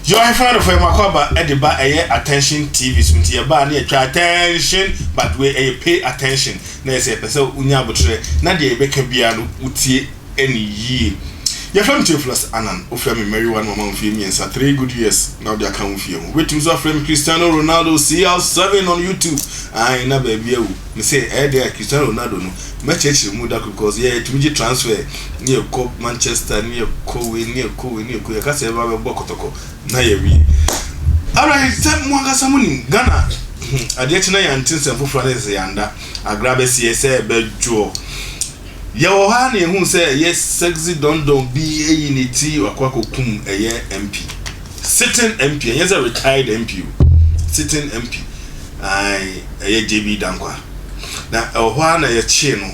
Yɛ ɔhefa no fɛ mako aba ɛde ba ɛyɛ Attention TV so. Nti yɛbaa ne yɛtwa attention, but wei ɛyɛ pay attention, na yɛ sɛ yɛpɛ sɛ wonya abotrɛ na deɛ yɛbɛka biara no wotie ɛne yie. Yɛfrɛ me Theophilus Anan, wofrɛ me Mary One, mama mfie 3, 3 good years na wode aka wo fie ho. Wobɛtumi so afrɛ me Cristiano Ronaldo CR7 on YouTube. Ae, na baabi awu me sɛ ɛyɛ deɛ Cristiano Ronaldo no mɛkyerɛkyerɛ mu da, because yɛ yɛtumi gye transfer ne yɛkɔ Manchester ne yɛkɔ wei ne yɛkɔ wei ne yɛkɔ, yɛka sɛ yɛba bɛbɔ Kɔtɔkɔ na yɛwie ara. Sɛ mo ankasa mo nim Ghana adeɛ kye na yɛnte nsɛm foforɔ ne sɛ yɛanda agra bɛseɛ sɛ bɛdwoɔ. Yɛwɔ ha na yɛhu sɛ ɛyɛ Sexy Dondon bi ayi ne ti wakɔ akɔkum ɛyɛ MP, sitting MP, ɛnyɛ sɛ retired MP o, sitting MP, ae, ɛyɛ JB Dankwa. Na ɛwɔ hɔ a na yɛkyee no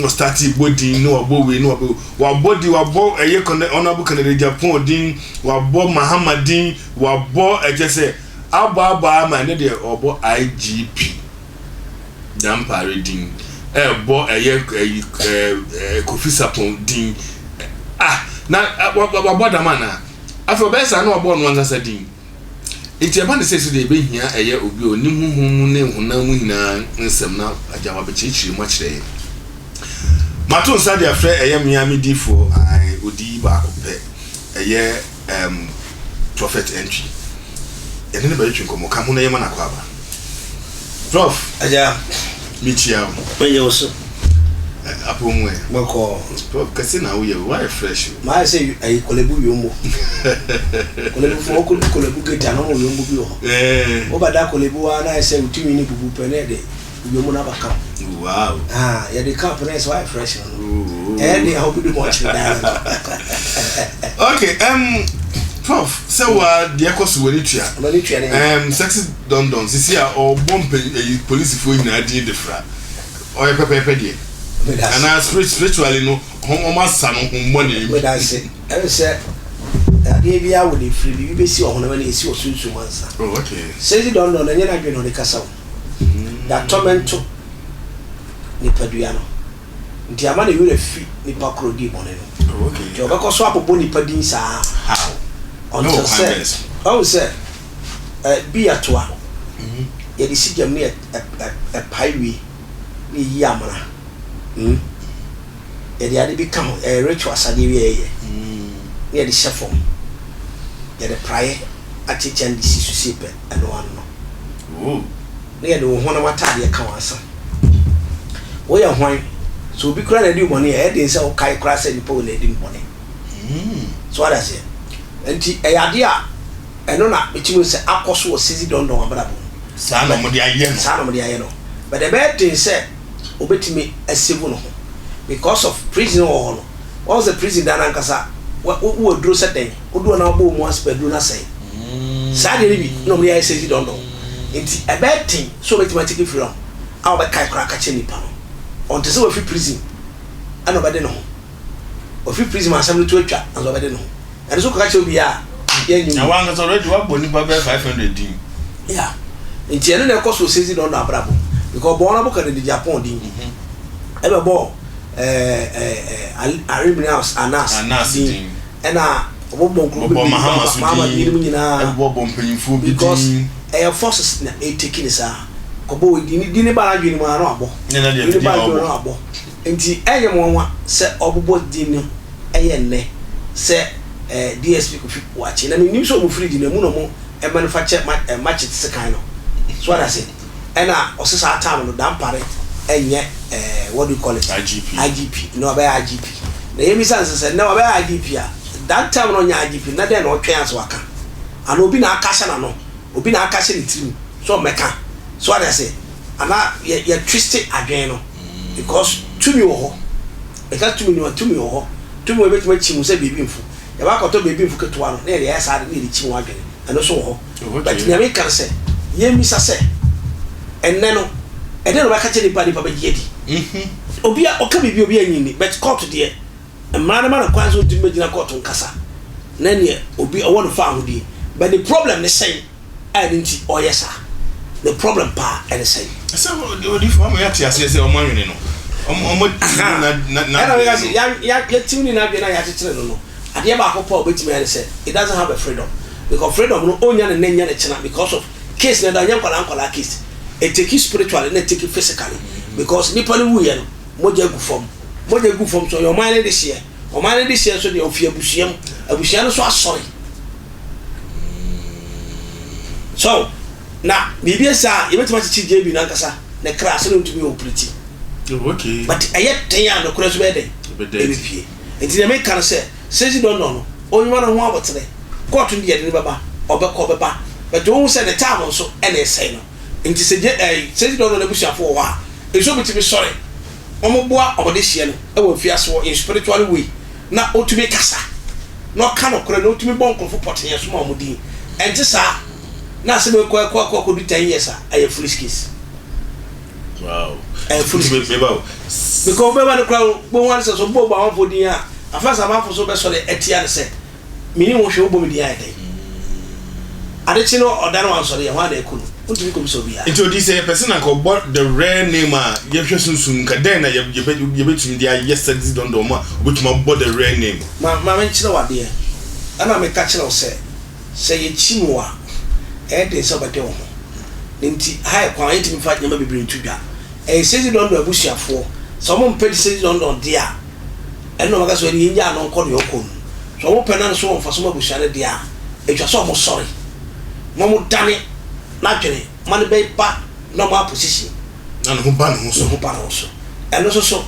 na ɔstart bɔ din na wabɔ wei na wabɔ, wabɔ din, wabɔ ɛyɛ Honourable Kennedy Agyapong din, wabɔ Mahama din, wabɔ, ɛkyɛ sɛ abɔ abɔ ama ɛne deɛ ɔbɔ IGP Dampare din, ɛbɔ ɛyɛ ɛyi ɛɛ ɛɛ Kofi Sapon din. Ah, na wabɔ dam ana? Afei ɔbɛyɛ saa na wabɔ ɔno ankasa din. Nti ɛba ne sɛ so deɛ ɛbɛhia ɛyɛ obi a onim honhom mu ne honam mu nyinaa nsɛm na agya wabɛkyerɛkyerɛ mu akyerɛ yɛn. Mato nsa de afrɛ ɛyɛ mmea me difoɔ, ae, odi baako pɛ, ɛyɛ Prophet Entry. Yɛne ne bɛretwe nkɔmmɔ ka ho na yɛma no akɔ aba. Prof. Agya. Mekyia wo. Mɛnyɛ wo so. Apɔ mu ɛ? Bɔkɔɔ. Prof, kɛse na woyɛ o, woayɛ fresh o. Maa sɛ ayi Korle Bu yombo. Korle Bu fo wɔkɔdu Korle Bu gate ano, wɔ yombo bi wɔ hɔ. Wobɛda Korle Bu a na ayɛ sɛ wotumi ne bubu pɛ na yɛde yombo no aba camp. Ah, yɛde camp na yɛ sɛ woayɛ fresh no. Ɛyɛ de a wobɛdu mu ɔkyere dan no. Okay, Prof, sɛ wa deɛ kɔ so w'ani tua. W'ani tua ne. Sexy Dondon sisi a ɔbɔ mpɛ ɛyi polisifoɔ nyinaa din de fra. Ɔyɛ pɛpɛɛpɛ deɛ. Anaa spiritually no, wɔn asa no ho mmɔne. Meda ase. Ɛne sɛ adeɛ biara wɔ ne firi, biribi bɛsi wɔ honam ani, ɛsi wɔ sunsum ansa. Oh, okay. Sexy Dondon ɛnyɛ n'adwene na ɔde kasa o. Yɛatɔmɛnto nipadua no. Nti ama ne werɛ fi nipa koro dii bɔne no. Nti ɔbɛkɔ so abobɔ nipa din saa. How? Until sɛ ɔhu sɛ bi atoa yɛde si gyam ne ɛpae wie ne yɛyi amena. Yɛde ade bi ka ho, ɛyɛ ritual asadeɛ bi a yɛyɛ ne yɛde hyɛ fam, yɛde praeɛ akyekyɛ no de si so sie pɛ, ɛno ano no ne yɛde wo honam ataadeɛ ka wɔn asa. Woyɛ hwan sɛ obi kora na adi bɔne a, ɛyɛ den sɛ wokae koraa sɛ nipa wɔ na adi bɔne so wade aseɛ. Nti ɛyɛ adeɛ a ɛno na metumi sɛ akɔ so wɔ Sexy Dondon abrabɔ mu. Saa na ɔmode ayɛ no. Saa na ɔmode ayɛ no, but ɛbɛyɛ den sɛ obetumi asave no ho because of prison wɔ hɔ no. Wɔn sɛ prison dan ankasa wɔ aduro sɛ dɛn wodoɔ na wɔbɔ mu asopɛ aduro no asɛe. Saa deɛ no bi na ɔmode ayɛ Sexy Dondon. Nti ɛbɛyɛ den sɛ obetumi atake freedom a wɔbɛkae koraa ka kyerɛ nipa no ɔnte sɛ wafi prison ɛna ɔbɛde ne ho. Wafi prison ma asɛm no to atwa nanso ɔbɛde ne ho. Ɛno so kɔka kyerɛ obi a yɛnyɛ. Na wankasa already wabɔ nipa bɛyɛ 500 din. Yeah, nti ɛno na ɛkɔ so Sexy Dondon abrabɔ, because bɔn no bɔka de Japan din ɛbɛbɔ ɛɛ ɛɛ Arimini Anas Anas din, ɛna ɔbɔbɔ nkuro bɔbɔ bebree. Mahama so. Mahama din din mu nyinaa. Ɛbɔbɔ mpanyinfoɔ bi because din. Ɛyɛ forces na ɛteki ne saa kɔbɔ wɔ din din ne ba n'adwene mu ano abɔ Ne na deɛ din ne din ba na n'adwene ɔbɔ. mu ano abɔ. Nti ɛnyɛ mo nwanwa sɛ ɔbobɔ din no. Ɛyɛ nnɛ sɛ DSP Kofi Wakye na menim sɛ ɔmo firi di na mu na ɔmo manufacture ma machete sekan no so wada se ɛna ɔse saa time no Dampare ɛnyɛ what do you call it? IGP. IGP na ɔbɛyɛ IGP na yɛmisa nse sɛ nnɛ ɔbɛyɛ IGP a, that time na ɔnyɛ IGP na dɛn na ɔtwɛn ase waka ana obi na aka hyɛ n'ano, obi na aka hyɛ ne tirim so ɔmmɛka so wada se ana yɛ twist adwene no because tumi wɔ hɔ. Ɛka tumi no a, tumi wɔ hɔ. Tumi wɔ ebɛtumi akyi mu sɛ biribi mfo. Yɛba akɔtɔ biribi mfo ketewa no na yɛde ayɛ saa de na yɛde kyi mu adwene. Ɛno nso wɔ hɔ. But nea meka ne sɛ, yɛmmisa sɛ, ɛnnɛ no, ɛdɛn na wobɛka kyerɛ nipa a nipa bɛgye adi? Obi a ɔka biribi a obi annye nni, but court deɛ, mmara no ma no kwan sɛ ɔntumi bɛgyina court nkasa na neɛ obi ɔwɔ no fa ahodie. But ne problem ne sɛn a ɛno nti ɔyɛ saa? Ne problem paa ɛne sɛn? Sɛ odifo ama yɛate aseɛ sɛ ɔmo anwene no, ɔmo tiri na ɛna meka sɛ yɛtim ne n'adwene a yɛakyekyere no, adeɛ baako pa a obɛtumi ayɛ ne sɛ it doesn't have a freedom. Because freedom no ɔnnya no nnɛ nnya no kyena because of case no ɛda nyɛ nkwadaa nkwadaa case. Ɛteki spiritually na ɛteki physically because nipa no wuiɛ no mogya gu fam. Mogya gu fam nso ɔyɛ ɔman no dehyeɛ. Ɔman no dehyeɛ nso deɛ ɔfi abusua mu. Abusua no nso asɔre. So na biribi asi a yɛbɛtumi akyekye JB no ankasa ne kra sɛdeɛ ɔntumi operate. Okay. But ɛyɛ den a nokorɛ nso bɛyɛ dɛn? Ɛbɛpue. Nti deɛ meka no sɛ Sezi Dɔndɔn no ɔnyima ne ho aboterɛ. Kɔɔto no deɛ yɛde no bɛba, ɔbɛkɔ ɔbɛba but wohu sɛ ne time nso na ɛsɛe no. Nti sɛ gye ɛɛ Sezi Dɔndɔn n'abusuafo wɔ hɔ a, nso wɔtumi sɔre, wɔboa wɔn dehyeɛ no wɔ mfiase hɔ in spiritual way na ɔtumi kasa na ɔka nokorɛ na ɔtumi bɔ nkorɔfo pɔtee so ma wɔn din. Ɛnte saa na asɛm yi kɔ ɛkɔ ɛkɔ akɔdu ten years a, ɛyɛ foolish case. Wow. Ɛyɛ foolish case. Meba o. Because wobɛba no koraa no, wobɛhu ade sɛ sɛ ɔbɔ amanfoɔ din a, afei sɛ amanfoɔ nso bɛsɔre atia no sɛ, Menni ho hwee, wobɔ me din ayɛ dɛn? Ade kye no ɔda no wansɔre ɛ, hwan na aku no? Wontumi nkɔbisa obiara. Nti odi sɛ yɛpɛ sɛ na nka ɔbɔ the rare name a yɛhwɛ sunsum nka dɛn na yɛbɛtumi de ayɛ sɛdzi dɔndɔn mu a obɛtumi abɔ the rare name? Ma ma menkyerɛ wo adeɛ. Ɛna meka kyerɛ wo sɛ, sɛ yɛkyim wo a, ɛyɛ den sɛ wobɛde wo ho. Ne nti, ha yɛ kwan a yɛntumi mfa nneɛma bebree nto dwa. Ɛyɛ Sɛdzi Dɔndɔn abusuafoɔ. Sɛ wɔmpɛ Sɛdzi Dɔndɔn deɛ a, ɛno na wɔbɛka sɛ ɛnneɛ yɛnnyaa no nkɔ deɛ ɔkɔ no mu. Sɛ wɔpɛ na no so wɔ mfaso ma abusua no deɛ a, ɛtwa sɛ wɔsɔre na wɔdane n'adwene ma no bɛba normal position. Na ne ho ba ne ho so. Ne ho ba ne ho so. Ɛno nso so,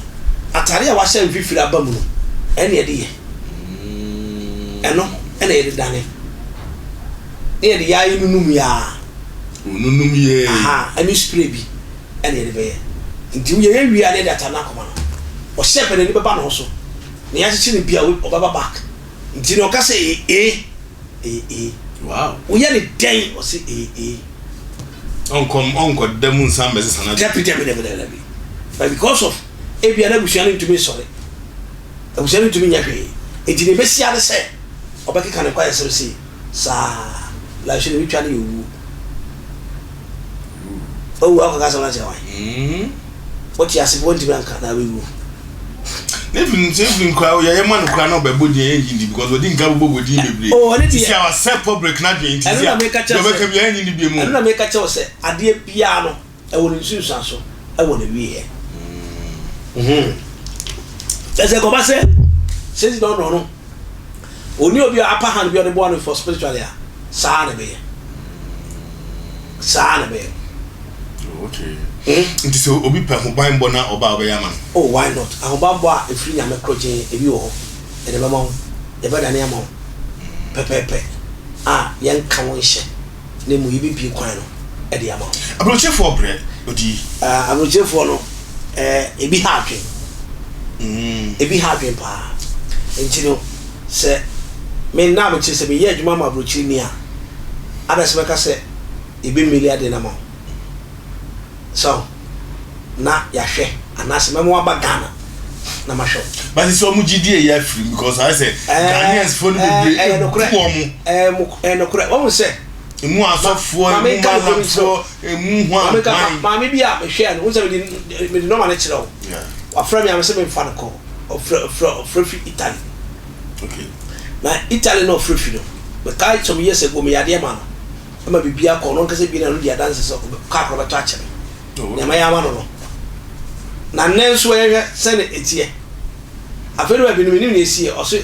atare a wahyɛ mfifiri aba mu no, ɛno na yɛde yɛ. Ɛno na yɛde dane. Na yɛde yɛ ara nunum yɛ ara. Onunum yɛ. Aha, ɛne spray bi. ɛna yɛde bɛyɛ. Nti yɛyɛ wie a na yɛde atare no akɔma no. Ɔhyɛ pɛ n'ani bɛba ne ho so. Nea yɛakyekyere no bia ɔbɛba back. Nti na ɔka sɛ ɛyɛ ee, ɛyɛ ee. Wow. Woyɛ no dɛn ɔse ɛyɛ ee. Ɔnkɔ ɔnkɔ da mu nsan bɛsesa n'adwene. Dabi dabi dabi dabi dabi. But because of ebia n'abusua no ntumi nsɔre. Abusua no ntumi nyɛ hwee. Nti nea ɛbɛsi ara ne sɛ ɔbɛkeka ne kwaeɛsɛm sei saa. Like hwɛ na ɛbɛtwa no yɛ owuo. Owu akɔka asɛm no akyerɛ wan? Wote ase bi wontumi anka na wobɛwu. Ne fi nse fi nkura yɛyɛ ma no kura na ɔbɛbɔ din yɛn nyi because ɔdi nka bobɔ bɔ din bebree. Oh, ɛne deɛ. Sisi a wasɛ public na adwene nti si a deɛ ɔbɛka bi yɛn nyi ni bi mu. Ɛno na meka kyerɛ wo sɛ adeɛ biara no ɛwɔ ne nsunsuanso ɛwɔ ne wieɛ. Ɛsɛ kɔba sɛ sɛsi na ɔnɔ no Onni obi a upper hand bi a ɔde boa no for spiritually a, saa na ɛbɛyɛ. Saa na ɛbɛyɛ. Oh, okay. Hmm? Nti sɛ obi pɛ ahobanbɔ na ɔba a ɔbɛyɛ ama no? Oh, why not? Ahobanbɔ a ɛfiri Nyame korɔgyenn ebi wɔ hɔ, yɛde bɛma wo, yɛbɛdane ama wo pɛpɛɛpɛ a yɛnka wo nhyɛ. na mmom yɛbɛbue kwan no de ama wo. Aburokyefoɔ brɛ odi. Aburokyefoɔ no, ebi ha adwen. Mm. Ebi ha adwen paa. Nti no, sɛ me nna mekyerɛ sɛ meyɛ adwuma ma aburokyiri ni a, ada sɛ mɛka sɛ yɛbɛmmeli adeɛ no ama wo. So, na yɛahwɛ anaasɛ mɛma waba Ghana na mahwɛ wo. But sɛ ɔmo gyidie yɛ afiri mu because ayɛ sɛ Ghanaians foɔ no bebree ebu ɔmo. Ɛyɛ nokorɛ wɔn sɛ. Emu asɔfoɔ, emu malamfoɔ, emu hwan hwan. Maame bi a mehwɛɛ no, wohu sɛ mede mede nɔma no kyerɛ wo. Wafrɛ me a mese memfa no kɔ. Ɔfrɛ ɔfrɛ ɔfrɛ fi Italy. Okay. Na Italy na ɔfrɛ fi no, mekae some years ago meyɛ adeɛ maa no. ma biribiara kɔ, ɔno ankasa bue n'ano di adanse sɛ kaa korɔ bɛtɔ akyɛ me. Nea mayɛ ama no no. Na nnɛ nso yɛhwɛ sɛne ɛteɛ. Afei no baabi no menim nea ɛsiiɛ, ɔse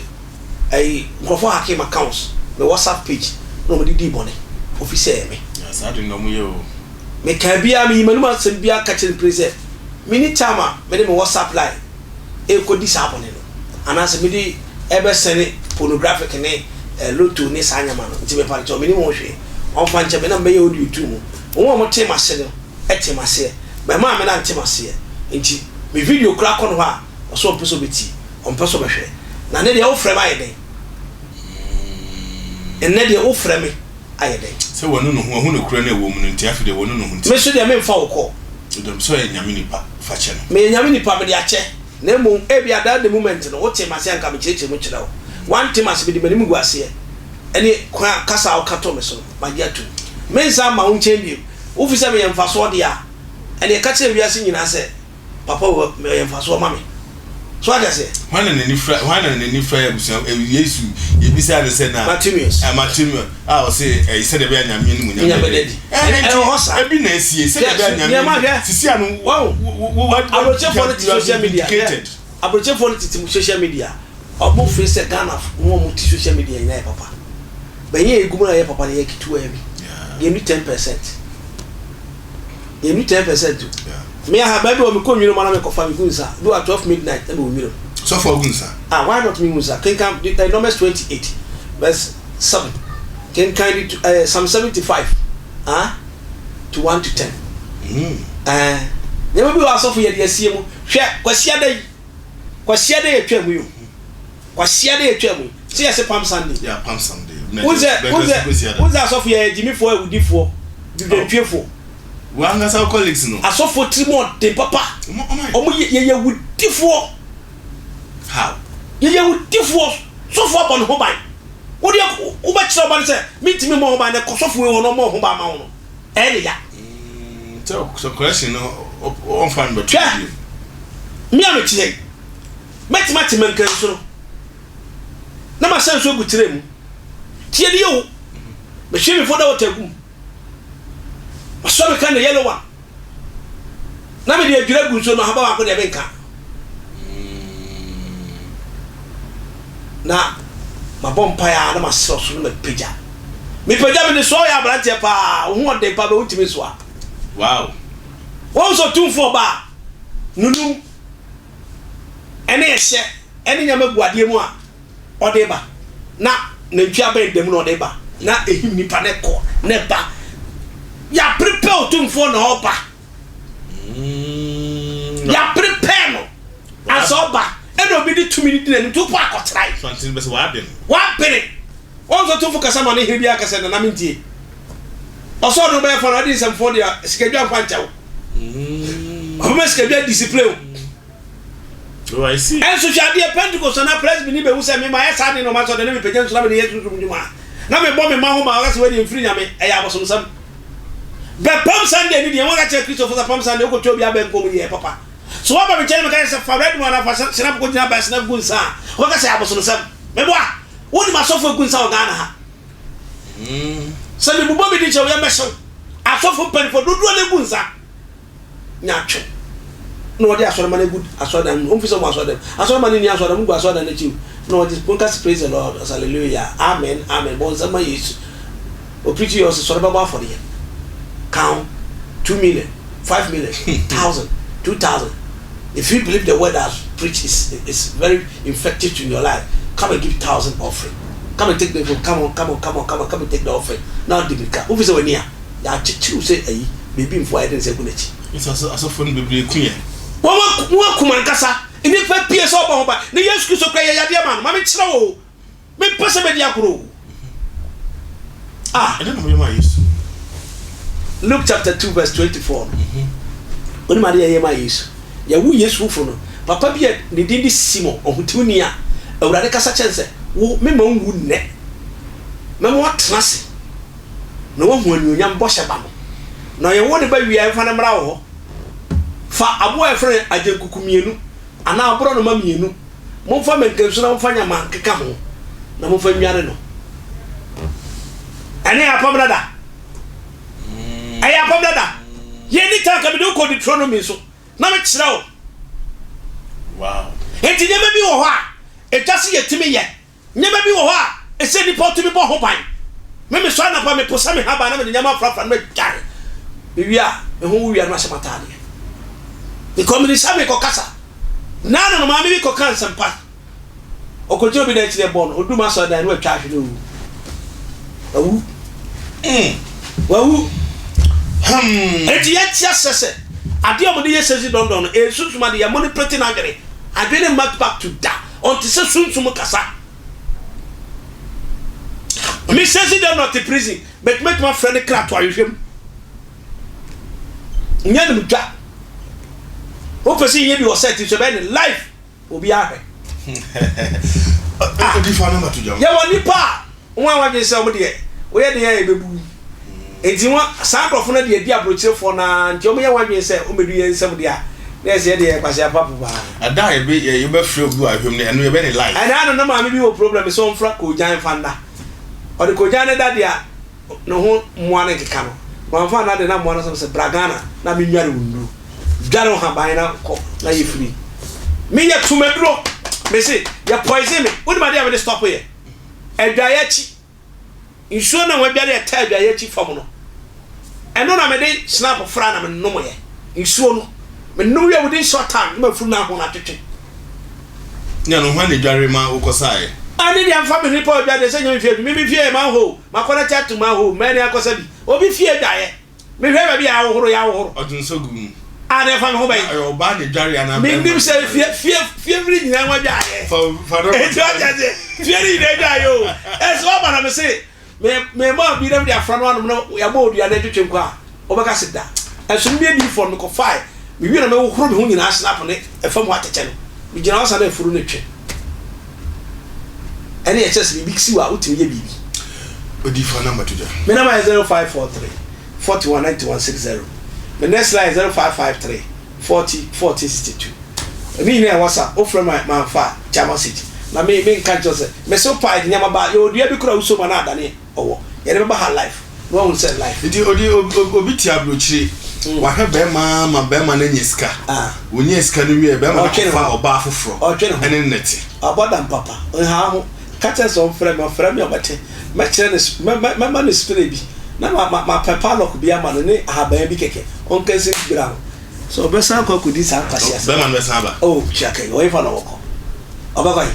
ɛyi nkurɔfoɔ hacke m'accounts, me WhatsApp page na wɔde dii bɔne, ofi sɛ ɛyɛ me. Saa de na wɔyɛ o. Mekaa biara, meyi m'anom asɛm biara ka kyerɛ no pire sɛ menni time a mede me WhatsApp line rekɔdi saa bɔne no, anaasɛ mede rebɛsɛne pornographic ne lotto ne saa nneɛma no, nti mepakyɛw mennim ho hwee, ɔmfa nkyɛ me na mebɛyɛ audio too mu. Wɔn a wɔtee m'ase no tee m'aseɛ, but maame no ante m'aseɛ, nti me video koraa kɔ no hɔ a, ɔse ɔmpɛ sɛ ɔbɛtie, ɔmpɛ sɛ ɔbɛhwɛ. Na nnɛ deɛ wofrɛ me ayɛ dɛn? Nnɛ deɛ wofrɛ me ayɛ dɛn? Sɛ wanu ne ho, wahu nokorɛ no a ɛwɔ mu no nti, afei deɛ wanu ne ho nti. Me nso deɛ memfa wo kɔ. Ɛdɔm sɛ ɔyɛ Nyame nipa, fa kyɛ no. Meyɛ Nyame nipa, mede akyɛ. Na mmom ebia that the moment no, wotee m'ase a anka mekyerɛkyerɛ mu kyerɛ wo. Woante m'ase, mede m'anim gu aseɛ, ɛne kwan a kasa a woka too me so no, magye atum. Mensan mma wo nkyɛn bio. Wofi sɛ meyɛ mfasoɔ deɛ a, ɛneɛ ka kyerɛ wiase nyinaa sɛ, Papa wei ɔyɛ mfasoɔ ma me. So wate aseɛ? Hwan na n'ani fira hwan na n'ani fira yɛ abusua eh, Yesu yɛbisaa no sɛ na Bartimaeus. Eh, Bartimaeus a ɔse eh, sɛdeɛ ɛbɛyɛ a Nyame animuonyam Nyame bɛda bɛda adi. adi. Eh, Ɛwɔ hɔ saa. Ebi na asie sɛdeɛ Yes, ɛbɛyɛ a Nyame nneɛma hwɛ. sisi ano Wahu? wo wo wo Aburokyefoɔ no te you have social been media. Hwɛ, vindicated. aburokyefoɔ no tete social media. Ɔmo feel sɛ Ghana wɔn a wɔn te social media nyinaa yɛ papa. But yɛn a yɛgu mu na yɛ papa no yɛ ketewaa bi. Yeah. Yɛnnu 10%. Yɛnnu 10% o. Yeah. Me aha baabi wɔ mekɔ nwura mu na mekɔfa megu nsa. Bi wɔ 12 midnight na mewɔ nwura mu. Sɔfo agu nsa. Ah, why not me hu nsa? Kenkan Numbers 28 verse 7. Kenkan Psalm 75 ah, to 1 to 10. Eh, nneɛma bi wɔ asɔfo yɛde asie mu. Hwɛ, Kwasiada yi, Kwasiada yi atwa mu yi o. Kwasiada yi atwa mu yi. Sɛ yɛse Palm Sunday. Yeah, Palm Sunday. Wonsɛ, wonsɛ, wonsɛ asɔfo yɛ gyimifoɔ, awudifoɔ, dwudwantwefoɔ. W'ankasa wo colleagues no. Asɔfoɔ tirim ɔden papa. Ɔmo yɛ yɛyɛ awudifoɔ. How? Yɛyɛ awudifoɔ. Sɔfoɔ abɔ ne ho ban. Wo deɛ wobɛkyerɛ wo ba no sɛ mentumi mmɔ ho ban na kɔ sɔfo wei hɔ na ɔmmɔ wo ho ban ma wo no, ɛyɛ ne ya. Sɛ sɛ correction no ɔmfa no bɛto Hwɛ, me a mete ha yi, mɛtumi ate mankansu no na masan nsuo agu tray mu. Tie nie o, mehwie me foda water gu mu. Masɔ me candle yellow one na mede adwira agu nsuo no ahaba baako deɛ menka na mabɔ mpaeɛ a na masrɛ so na mapagya mepagya mede soa ɔyɛ aberanteɛ paa wo ho ɔden paa bɛ wontumi nsoa wow wɔn sɛ ɔtumfoɔ ba a nunum ɛne ɛhyɛ ɛne nyama gu adeɛ mu a ɔde ba, na nantwi abɛn da mu na ɔde ba, na ehim nipa na ɛkɔ na ɛba. Yɛaprepare Otumfoɔ na ɔba. Mm. Yɛaprepare no ansa ɔba. Ɛna obi de tumi no di n'anim nti wopɔ akɔtrae. Fantini bɛsɛ wabene. Wabene. Wɔn nso Otumfo kasa ma ne hene bi akasa nana mentie. Ɔsɛ ɔde wo bɛyɛ fɔ na ɔde nsɛmfoɔ deɛ sikadwa mfa nkyɛ wo. Mm. Ɔbɛma sikadwa discipline wo. Oh, I see. Ɛnso hwɛ adeɛ, Pentecost anaa Presby ni bɛhu sɛ me mayɛ saa adeɛ na ɔma sɔre na mepagya nsu na mede yɛ sunsum nnwuma a, na mebɔ me mma ho ban, wɔka sɛ wei deɛ mfiri Nyame, ɛyɛ abosomsɛm. Bɛ Palm Sunday no deɛ, wɔka kyerɛ Kristofo sɛ Palm Sunday wokɔtwa obi abɛn kɔn mu deɛ ɛyɛ papa. So woaba me nkyɛn na meka kyerɛ sɛ fa red wine anaa fa hyinap kɔgyina baa hyinap gu nsa a, wobɛka sɛ ɛyɛ abosomsɛm. Meboa? Wonim asɔfo agu nsa wɔ Ghana ha? Sɛ mebobɔ me din kyerɛ wo, yɛmmɛhyew. Asɔfo mpanimfoɔ dodoɔ no agu nsa. nyaatwom na wɔde asɔremma no agu asɔredan mu. Wɔmfi sɛ wɔn asɔredan mu. Asɔremma no nni asɔredan mu, gu asɔredan no akyi na wɔgye monka sɛ praise the Lord, ɔsɛ hallelujah, amen, amen, bɔ nsam ma Yesu. Ɔpirikyi yɛ ɔsɛ sɔre bɛbɔ afɔdeɛ. Ka ho, 2 million, 5 million, 1,000, 2,000. If you believe the word I preach is very effective to your life, come and give 1,000 offering. Come and take the come on, come on, come on, come on, come and take the offering. Now di mirika. Wofi sɛ w'ani a yɛakyekyere wo sɛ ayi biribi mfo a yɛde nsa gu n'akyi. Nso asɔfo no bebree ku yɛn. Wɔn wɔn akum ankasa. Nnipa pie sɛ ɔbɔ ho ban. Ne Yesu Kristo kura yɛ yadeɛ ma no. Ma menkyerɛ wo o. Mempɛ sɛ mɛdi agorɔ o. Ah. Ɛdɛn na moyɛ maa Yesu? Luke chapter 2 verse 24 no. Onim adeɛ yɛyɛ maa Yesu. Yɛwo Yesu foforo no, papa bi a ne din de Simon, ɔhotewni a Awurade kasa kyerɛ no sɛ, Wo, memma wonwu nnɛ. Mɛma woatena ase na woahu anuonyam bɔhyɛ ba no. Na yɛwo ne ba wie a, mfa no mmra wo hɔ. Fa aboa a yɛfrɛ no agyenkuku mmienu anaa aborɔnoma mmienu. Momfa mmɛnkansu na momfa nyama nkeka ho, na momfa nnware no. Ɛne apam dada. Ɛyɛ apam dada. Yɛn ni tanka mede wokɔ Deuteronomy so na mekyerɛ wo. Wow. Enti nneɛma bi wɔ hɔ a ɛtwa sɛ yɛtumi yɛ. Nneɛma bi wɔ hɔ a ɛsɛ nnipa tumi bɔ ho ban. Me mesɔre anɔpa meposa me haban na mede nneɛma afrafra na madware. Mewie a, me ho wo wie a na mahyɛ m'ataadeɛ. Mekɔ mede nsa mekɔkasa. Naano no maame bi kɔkaa nsɛmpa. Ɔkɔgyina obi dan akyi na ɛbɔɔ no. Ɔduu m'asɔredan no watwa ahwe na ɔwu. Wawu. Wawu. Enti yɛnte aseɛ sɛ adeɛ a wɔde yɛ sɛsi dɔndɔn no ɛyɛ sunsum adeɛ. Yɛ manipulate n'adwene. Adwene mma back to da. Ɔnte sɛ sunsum kasa. Me sɛsi dɛn na ɔte prison but mɛtumi afrɛ ne kra to ahwehwɛ mu. Nyɛ no dwa. Wopɛ sɛ yɛnyɛ bi wɔ set nso ɛbɛyɛ ne life obi ahwɛ. Ah, yɛwɔ nipa a wɔn a wɔadwene sɛ wɔn deɛ woyɛ den a yɛbɛbu. Nti wɔn saa nkurɔfoɔ no deɛ di aburokyerefoɔ naa nti wɔn yɛ wɔn adwene sɛ wɔn bɛdu yɛn nsam deɛ a. Na ɛsɛ yɛde yɛ kwasea papo paa. Ɛda a yɛbɛ yɛbɛfrɛ obi wɔ ahwɛ mu no ɛno yɛbɛ ne live. Ɛna ano na maame bi wɔ problem sɛ ɔmfra koogyan mfa nna. Ɔde koogyan no da deɛ a ne ho mmoa no nkeka no. Wamfa anna deɛ na mmoa no sɛ sɛ bra Ghana na me nware wo nnuro. Dware wo haban na kɔ na yɛ free. Me yɛ tumaduro. Me se yɛ poison me. Wonim adeɛ a mede stop yɛ? Adwaeɛ akyi. Nsuo no a wɔadware a ɛtaa adwaeɛ akyi fam no, ɛno na mede snap fra na menomoeɛ. Nsuo no, menom wie within short time na mafuru no ahono atwetwe. Nya no, hwan na edware ma wokɔsaeɛ? Ɛne deɛ mfa me nipa odwa deɛ sɛ nyɛ me fie adwuma. Me me fie yɛ manhole, makɔ na ato manhole, mɛne akɔsa bi. Obi fie adwaeɛ. Mehwɛ baabi a ahohoro yɛ ahohoro. Ɔde nsa gu mu. A na ɛfa me ho bɛn. Na ɔyɛ ɔbaa na edware anaa bɛrima? Menim sɛ fie fie fie mfiri nyinaa ho adwaeɛ. Fa fa no. Eti wate aseɛ fie no nyinaa adwaeɛ o. Ɛsɛ ɔba na me se me me ma obi na me de afra no anom na yɛabɔ odua na ɛtwetwe nkɔ a wobɛka se da. Ɛso me adiyifoɔ no mekɔ fae me wie na mehohoro me ho nyinaa snap ne ɛfam hɔ atɛkyɛ no me gyina hɔ sa na afuru no twe. Ɛne ɛkyerɛ sɛ biribi si wɔ a wotumi yɛ biribi. Odiyifoɔ number to dwa. Me number yɛ 0543 41 91 60. Me next line yɛ 0553 40 14 62. Ne nyinaa yɛ WhatsApp. Wofrɛ me a mamfa a, gya message. Na me menka nkyerɛ wo sɛ mese wo paa yɛde nneɛma ba. Yɛwɔ dua bi koraa a wosɔ mu a na adane ɔwɔ. Yɛde bɛba ha life na woahunu sɛ life. Nti odi obi te abrokyire wahwɛ bɛɛma ama bɛɛma no anya sika onyaa sika no wieɛ bɛɛma no akɔfa ɔbaa foforɔ ɛne no na ɛte. Ɔbɔ dam papa ɔnha ho ka kyerɛ sɛ ɔmfrɛ me ɔfrɛ me a ɔbɛte mɛkyerɛ no mɛma no spray bi na mapɛ padlock bi ama no ne ahaban bi kɛkɛ ɔnka nsi gbira ho sɛ ɔbɛsan akɔ akɔdi saa nkwaseasɛm. Bɛɛma no bɛsan aba. Oh tua ka yi ɔhefa na ɔwɔ kɔ. Ɔbɛkɔ he?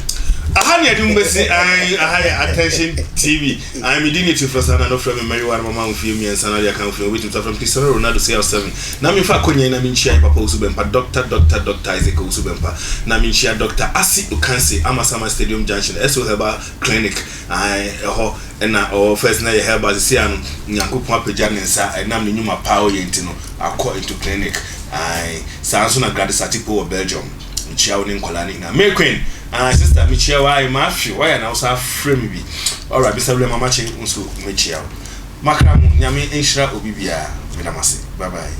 Aha ne yɛde mo bɛsi ae aha yɛ Attention TV ae me din ne Tiflɔsa na no frɛ me Mary Ware mama mfie mmiɛnsa na de aka mfie wobɛtumi so afrɛ me Cristiano Ronaldo CR7 na memfa akɔnya yi na menkyia yɛ papa Owusu Bɛmpa Doctor Doctor Doctor Isaac Owusu Bɛmpa na menkyia Doctor Asi Okanse Amasaman Stadium Junction SO Herbal Clinic ae ɛhɔ na ɔwɔ first na yɛ herbal sisi ano Nyankopɔn apagya ne nsa ɛnam ne nnwuma pa a ɔyɛ nti no akɔ into clinic ae saa nso na Gladys Atipo wɔ Belgium. Mekyia wo ne nkwadaa no nyinaa. May Queen, ah sister, mekyia wo ayi mafe wayɛ na wo sa frɛ me bi. Alright, Mr. William Amakye nso mekyia wo. Makra mo, Nyame nhyira obi biara. Meda mo ase. Bye bye.